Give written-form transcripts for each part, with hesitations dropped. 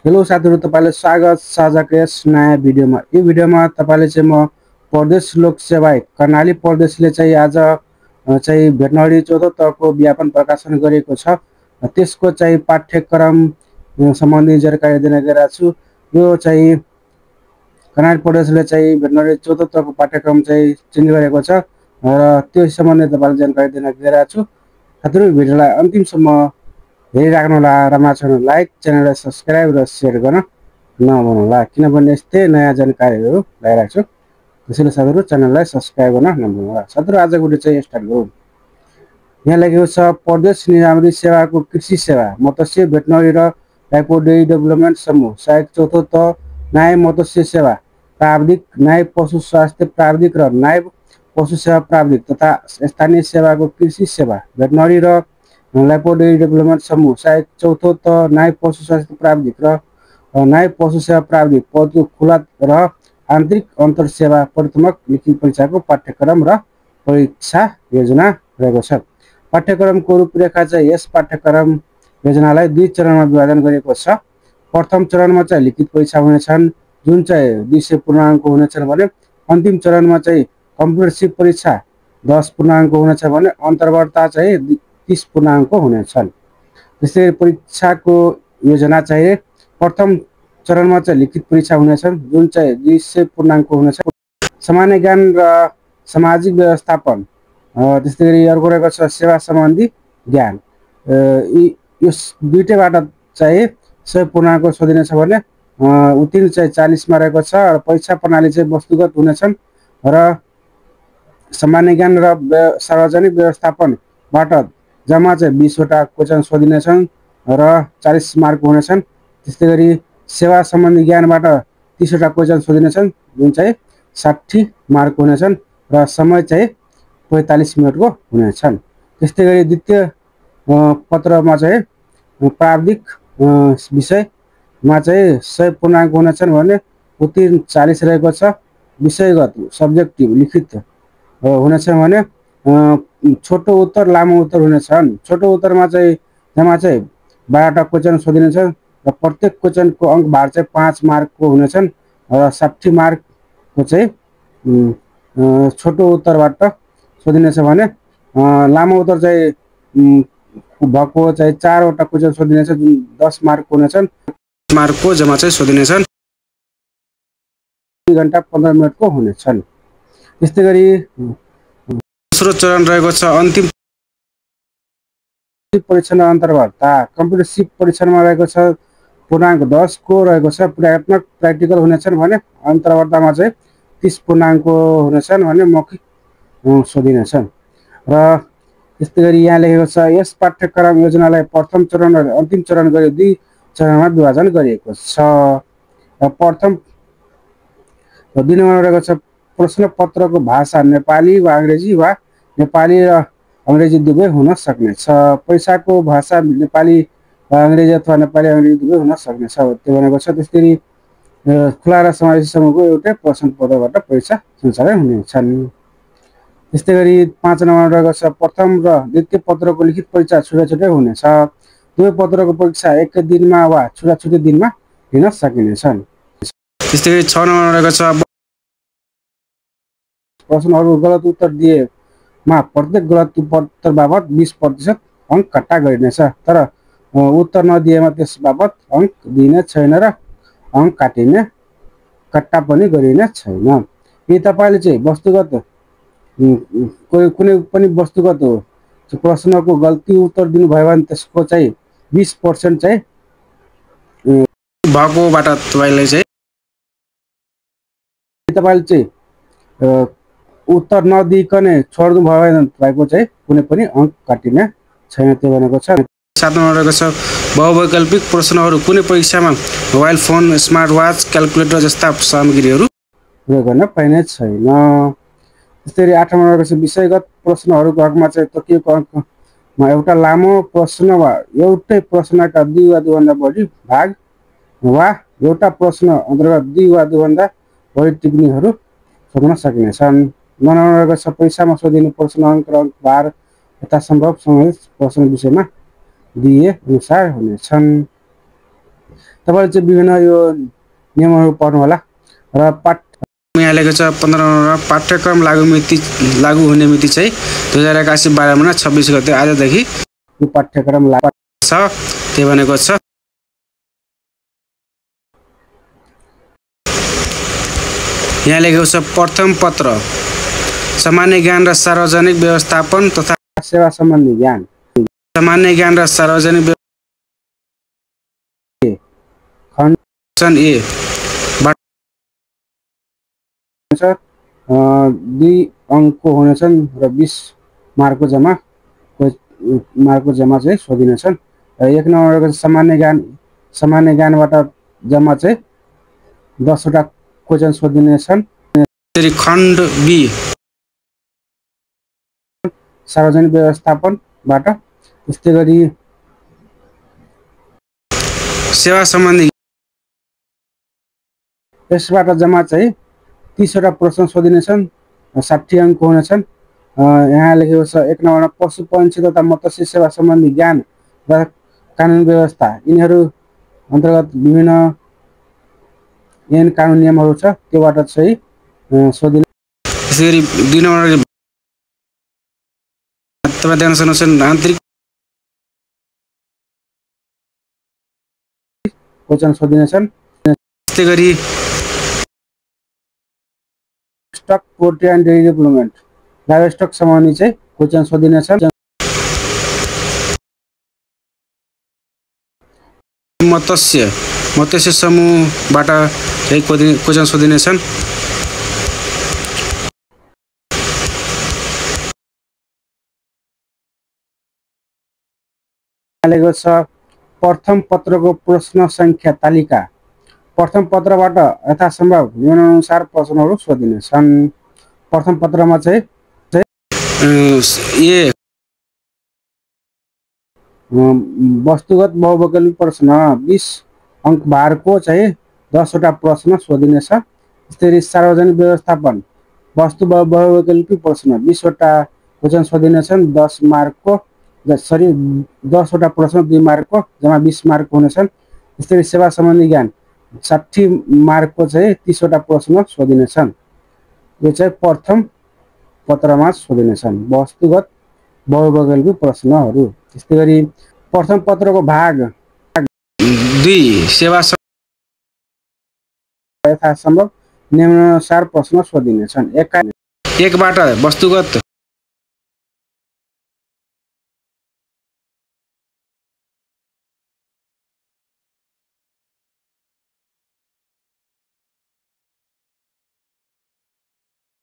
Hello साथीहरु, तपाईलाई स्वागत साझाको यस नयाँ भिडियोमा। यो भिडियोमा तपाईले चाहिँ म प्रदेश लोक सेवा कर्णाली प्रदेशले चाहिँ आज चाहिँ भेटनरी चौथो तहको विज्ञापन प्रकाशन गरेको छ। त्यसको चाहिँ पाठ्यक्रम सम्बन्धी जानकारी दिन गइरहेको छु। यो चाहिँ कर्णाली प्रदेशले चाहिँ भेटनरी चौथो तहको पाठ्यक्रम चाहिँ चेन्ज गरेको छ र त्यो सम्बन्धी तपाईलाई जानकारी दिन गइरहेको छु। साथीहरु, भिडियोलाई अन्तिमसम्म हेरिराख्नुहोला र माछामा लाइक, च्यानललाई सब्स्क्राइब र सेयर गर्न नभुल्नुहोला, किनभने यस्तै नयाँ जानकारीहरू ल्याइरहेको छु। त्यसैले साथीहरु च्यानललाई सब्स्क्राइब गर्न नभुल्नुहोला। साथीहरु, आजको भिडियो चाहिँ स्टार्ट गरौँ। यहाँ लेखेको छ प्रदेश निजामती सेवाको कृषि सेवा, मत्स्य भेटनरी र रायपुर डेयरी डेभलपमेन्ट समूह सहायक चौथो तह न्याय मत्स्य सेवा प्राविधिक, न्याय पशु स्वास्थ्य प्राविधिक र न्याय पशु सेवा प्राविधिक तथा स्थानीय सेवाको कृषि सेवा भेटनरी र रायपुर डेयरी डेभलपमेन्ट समूह सहायक चौथो तह न्याय पशु स्वास्थ्य प्राविधिक र न्याय पशु सेवा प्राविधिक पदको खुला र आन्तरिक अन्तर सेवा प्रतिमात्मक लिखित परीक्षाको पाठ्यक्रम र परीक्षा योजना रहेको छ। पाठ्यक्रमको रूपरेखा चाहिँ यस पाठ्यक्रम योजनालाई दुई चरणमा विभाजन गरिएको छ। प्रथम चरणमा चाहिँ लिखित परीक्षा हुनेछन्, जुन चाहिँ 200 पूर्णाङ्क हुनेछन् भने अन्तिम चरणमा चाहिँ कम्प्युटर सिप परीक्षा 10 पूर्णाङ्क हुनेछ भने अन्तर्वार्ता चाहिँ 30 पूर्णाङ्क हुनेछन्। त्यसै परीक्षाको योजना चाहिँ प्रथम चरणमा चाहिँ लिखित परीक्षा हुनेछन्, जुन चाहिँ 200 पूर्णाङ्क हुनेछ। सामान्य ज्ञान र सामाजिक व्यवस्थापन, त्यस्तै गरी अर्को रहेको छ सेवा सम्बन्धी ज्ञान। यो दुईटैबाट चाहिँ 100 पूर्णाङ्क सोधिनेछ भने उत्तीर्ण चाहिँ 40 मा रहेको छ र परीक्षा प्रणाली चाहिँ वस्तुगत हुनेछन् र सामान्य ज्ञान र सार्वजनिक व्यवस्थापनबाट जम्मा चाहिँ 20 वटा क्वेशन सोधिनेछन् र 40 मार्क हुनेछन्। त्यस्तै गरी सेवा सम्बन्धी ज्ञानबाट 30 वटा क्वेशन सोधिनेछन्, जुन चाहिँ 60 मार्क हुनेछन् र समय चाहिँ 45 मिनटको हुनेछन्। त्यस्तै गरी द्वितीय पत्रमा चाहिँ प्राविधिक विषयमा चाहिँ 100 पूर्णाङ्क हुनेछन् भने उत्तीर्ण 40 रहेको छ। विषयगत सब्जेक्टिभ लिखित हुनेछन् भने छोटो उत्तर लामो उत्तर हुनेछन्। छोटो उत्तरमा चाहिँ जम्मा चाहिँ 12 वटा क्वेशन सोधिनेछन् र प्रत्येक क्वेशनको अङ्क भार चाहिँ 5 मार्कको हुनेछन् र 60 मार्कको चाहिँ छोटो उत्तरबाट सोधिनेछ भने लामो उत्तर चाहिँ भएको चाहिँ 4 वटा क्वेशन सोधिनेछ, जुन 10 मार्क हुनेछन्। मार्कको जम्मा चाहिँ सोधिनेछन्, 2 घण्टा 15 मिनटको हुनेछन्। त्यस्तै गरी दोस्रो चरण रहेको छ अन्तिम परीक्षण अन्तर्वार्ता। कम्प्युटर सिप परीक्षणमा रहेको छ पूर्णाङ्क 10 को रहेको छ। प्रयोगात्मक प्र्याक्टिकल हुनेछन् भने अन्तर्वार्तामा चाहिँ 30 पूर्णाङ्क हुनेछन् भने मौखिक सोधिनेछन्। र त्यस्तै गरी यहाँ लेखेको छ यस पाठ्यक्रम योजनालाई प्रथम चरण र अन्तिम चरण गरी 2 चरणमा विभाजन गरिएको छ। प्रथम 2 नम्बरमा रहेको छ प्रश्नपत्रको भाषा नेपाली वा अङ्ग्रेजी वा नेपाली र अङ्ग्रेजी दुवै हुन सक्नेछ। परीक्षाको भाषा नेपाली वा अङ्ग्रेजी अथवा नेपाली अङ्ग्रेजी दुवै हुन सक्नेछ त्यो भनेको छ। त्यसरी खुला र समावेशी समूहको एउटै प्रश्नपत्रबाट परीक्षा सञ्चालन हुनेछन्। त्यस्तै गरी 5 नम्बरमा रहेको छ प्रथम र द्वितीय पत्रको लिखित परीक्षा छुट्टै छुट्टै हुनेछ। दुवै पत्रको परीक्षा एकै दिनमा वा छुट्टा दिनमा लिन सकिनेछन्। त्यस्तै गरी 6 नम्बरमा रहेको छ प्रश्नहरू गलत उत्तर दिएमा प्रत्येक गलत उत्तर बाबत 20% अङ्क कट्टा गरिनेछ, तर उत्तर नदिएमा त्यस बाबत अङ्क दिइने छैन र अङ्क कट्टा पनि गरिने छैन। यदि तपाईले चाहिँ वस्तुगत कुनै पनि वस्तुगत प्रश्नको गल्ती उत्तर दिनुभयो भने त्यसको चाहिँ 20% चाहिँ भएकोबाट तपाईले चाहिँ तपाईले चाहिँ उत्तर नदिइकन छोड्नु भयो भने तपाईको चाहिँ कुनै पनि अङ्क काटिने छैन त्यो भनेको छ। 7 नम्बरमा रहेको छ बहुवैकल्पिक प्रश्नहरू कुनै परीक्षामा mobile phone, smart watch, calculator जस्ता सामग्रीहरू प्रयोग गर्न पाइने छैन। त्यसरी 8 नम्बरमा रहेको छ विषयगत प्रश्नहरूको हकमा चाहिँ तोकिएको अङ्कमा एउटा लामो प्रश्न वा एउटै प्रश्नका 2 वा 2 भन्दा बढी भाग वा एउटा प्रश्न अन्तर्गत 2 वा 2 भन्दा बढी टिप्पणीहरू सोध्न सकिनेछन्। 9 नम्बरमा रहेको छ परीक्षामा सोधिने प्रश्न अङ्क र अङ्क भार यथासम्भव सम्बन्धित प्रश्न विषयमा दिए अनुसार हुनेछन्। तपाईले चाहिँ विभिन्न यो नियमहरू पढ्नु होला र यहाँ लेखेको छ 15 मा पाठ्यक्रम लागू हुने मिति चाहिँ 2081 12 महिना 26 गते आजदेखि यो पाठ्यक्रम लागू छ त्यही भनेको छ। यहाँ लेखेको छ प्रथम पत्र सामान्य ज्ञान र सार्वजनिक व्यवस्थापन तथा सेवा सम्बन्धी ज्ञान। सामान्य ज्ञान र सार्वजनिक खण्ड ए 2 अङ्कको हुनेछन् र 20 मार्कको जम्मा चाहिँ सोधिनेछन्। र 1 नम्बरको सामान्य ज्ञानबाट जम्मा चाहिँ 10 वटा क्वेशन सोधिनेछन्। त्यसरी खण्ड बी सार्वजनिक व्यवस्थापनबाट, त्यस्तै गरी सेवा सम्बन्धी यसबाट जम्मा चाहिँ 30 वटा प्रश्न सोधिनेछन्, 60 अङ्क हुनेछन्। यहाँ लेखेको छ 1 नम्बरमा पशु पंक्षी तथा मत्स्य सेवा सम्बन्धी ज्ञान र कानुन व्यवस्था, यिनीहरू अन्तर्गत विभिन्न ऐन कानुन नियमहरू छ, त्योबाट चाहिँ सोधिने। त्यसैगरी 2 नम्बर तपाईँ देख्न सक्नुहुन्छ आन्तरिक क्वेशन सोधिनेछन्। त्यस्तै गरी stock poultry and dairy development livestock सम्बन्धी चाहिँ क्वेशन सोधिनेछन्। मत्स्य समूहबाट चाहिँ क्वेशन सोधिनेछन्। लेखेको छ प्रथम पत्रको प्रश्न संख्या तालिका। प्रथम पत्रबाट यथासम्भव निम्नानुसार प्रश्नहरू सोधिनेछन्। प्रथम पत्रमा चाहिँ ए वस्तुगत बहुवैकल्पिक प्रश्न 20 अङ्क भारको चाहिँ 10 वटा प्रश्न सोधिनेछ। त्यसरी सार्वजनिक व्यवस्थापन वस्तु बहुवैकल्पिक प्रश्न 20 वटा क्वेशन सोधिनेछन्। 10 मार्कको 10 वटा प्रश्न 2 मार्कको जम्मा 20 मार्क हुनेछन्। त्यसरी सेवा सम्बन्धी ज्ञान 60 मार्कको चाहिँ 30 वटा प्रश्न सोधिनेछन्। यो चाहिँ प्रथम पत्रमा सोधिनेछन् वस्तुगत बहुवैकल्पिक प्रश्नहरू। त्यस्तै गरी प्रथम पत्रको भाग 2 सेवा यथासम्भव निम्नानुसार प्रश्न सोधिनेछन्। 1 बाट वस्तुगत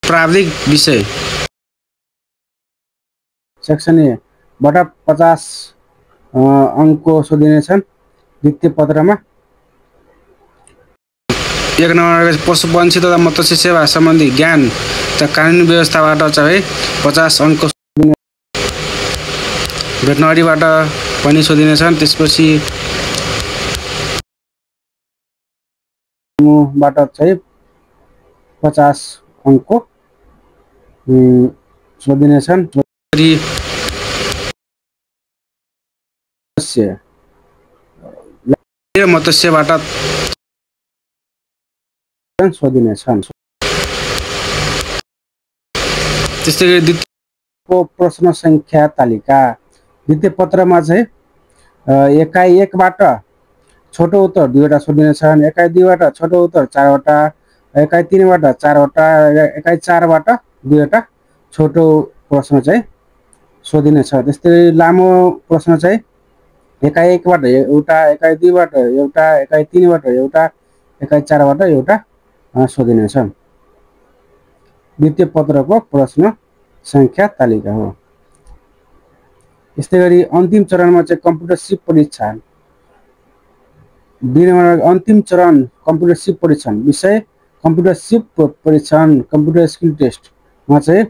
प्राविधिक विषय सेक्सन ए बाट 50 अङ्कको सोधिनेछन्। द्वितीय पत्रमा 1 नम्बर पशु पंक्षी तथा मत्स्य सेवा सम्बन्धी ज्ञान तथा कानुनी व्यवस्थाबाट चाहिँ 50 अङ्क भेटनरीबाट पनि सोधिनेछन्। त्यसपछि बाट चाहिँ 50 अङ्कको सोधिनेछन्। मत्स्यबाट सोधिनेछन्। त्यस्तै गरी द्वितीयको प्रश्न संख्या तालिका। द्वितीय पत्रमा चाहिँ एकाइ 1 बाट छोटो उत्तर 2 वटा सोधिनेछन्। एकाइ 2 बाट छोटो उत्तर 4 वटा, एकाइ 3 बाट 4 वटा, एकाइ 4 बाट 2 वटा छोटो प्रश्न चाहिँ सोधिनेछ। त्यस्तै लामो प्रश्न चाहिँ एकाइ 1 बाट एउटा, एकाइ 2 बाट एउटा, एकाइ 3 बाट एउटा, एकाइ 4 बाट एउटा सोधिनेछ। द्वितीय पत्रको प्रश्न संख्या तालिका हो। त्यस्तै गरी अन्तिम चरणमा चाहिँ कम्प्युटर सिप परीक्षण। 2 नम्बर अन्तिम चरण कम्प्युटर सिप परीक्षण विषय कम्प्युटर सिप परीक्षण कम्प्युटर स्किल टेस्टमा चाहिँ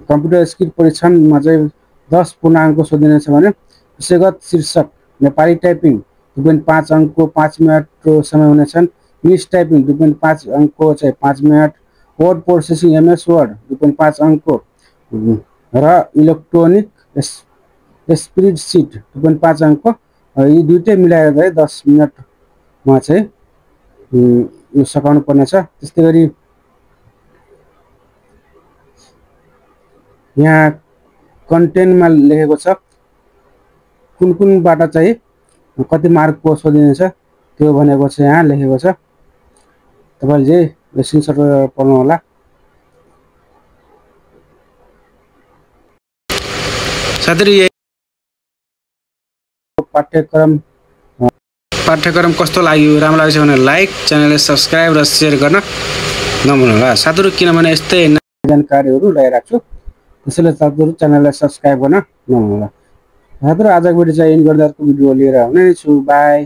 कम्प्युटर स्किल परीक्षणमा चाहिँ 10 पूर्णाङ्क सोधिनेछ भने विषयगत शीर्षक नेपाली टाइपिङ 2.5 अङ्कको 5 मिनटको समय हुनेछन्। इङ्ग्लिस टाइपिङ 2.5 अङ्कको चाहिँ 5 minute, word processing MS word 2.5 अङ्कको र इलेक्ट्रोनिक स्प्रेडसिट 2.5 अङ्कको, यी दुईटै मिलाएर चाहिँ 10 मिनट मा चाहिँ यो सकाउनु पर्ने छ। त्यस्तै गरी यहाँ कन्टेन्टमा लेखेको छ कुन कुनबाट चाहिँ कति मार्कको सोधिनेछ त्यो भनेको चाहिँ यहाँ लेखेको छ। तपाईले चाहिँ स्क्रिनशट पढ्नु होला। साथीहरु पाठ्यक्रम कस्तो लाग्यो, राम्रो लाग्छ भने लाइक, च्यानललाई सब्स्क्राइब र शेयर गर्न नभुल्नु होला साथीहरु, किनभने यस्तै जानकारीहरु ल्याइराख्छु छु। त्यसैले साथीहरु च्यानललाई सब्स्क्राइब गर्न नभुल्नु होला। साथीहरु आजको भिडियो चाहिँ एन्ड गर्दा अर्को भिडियो लिएर आउने छु। बाइ।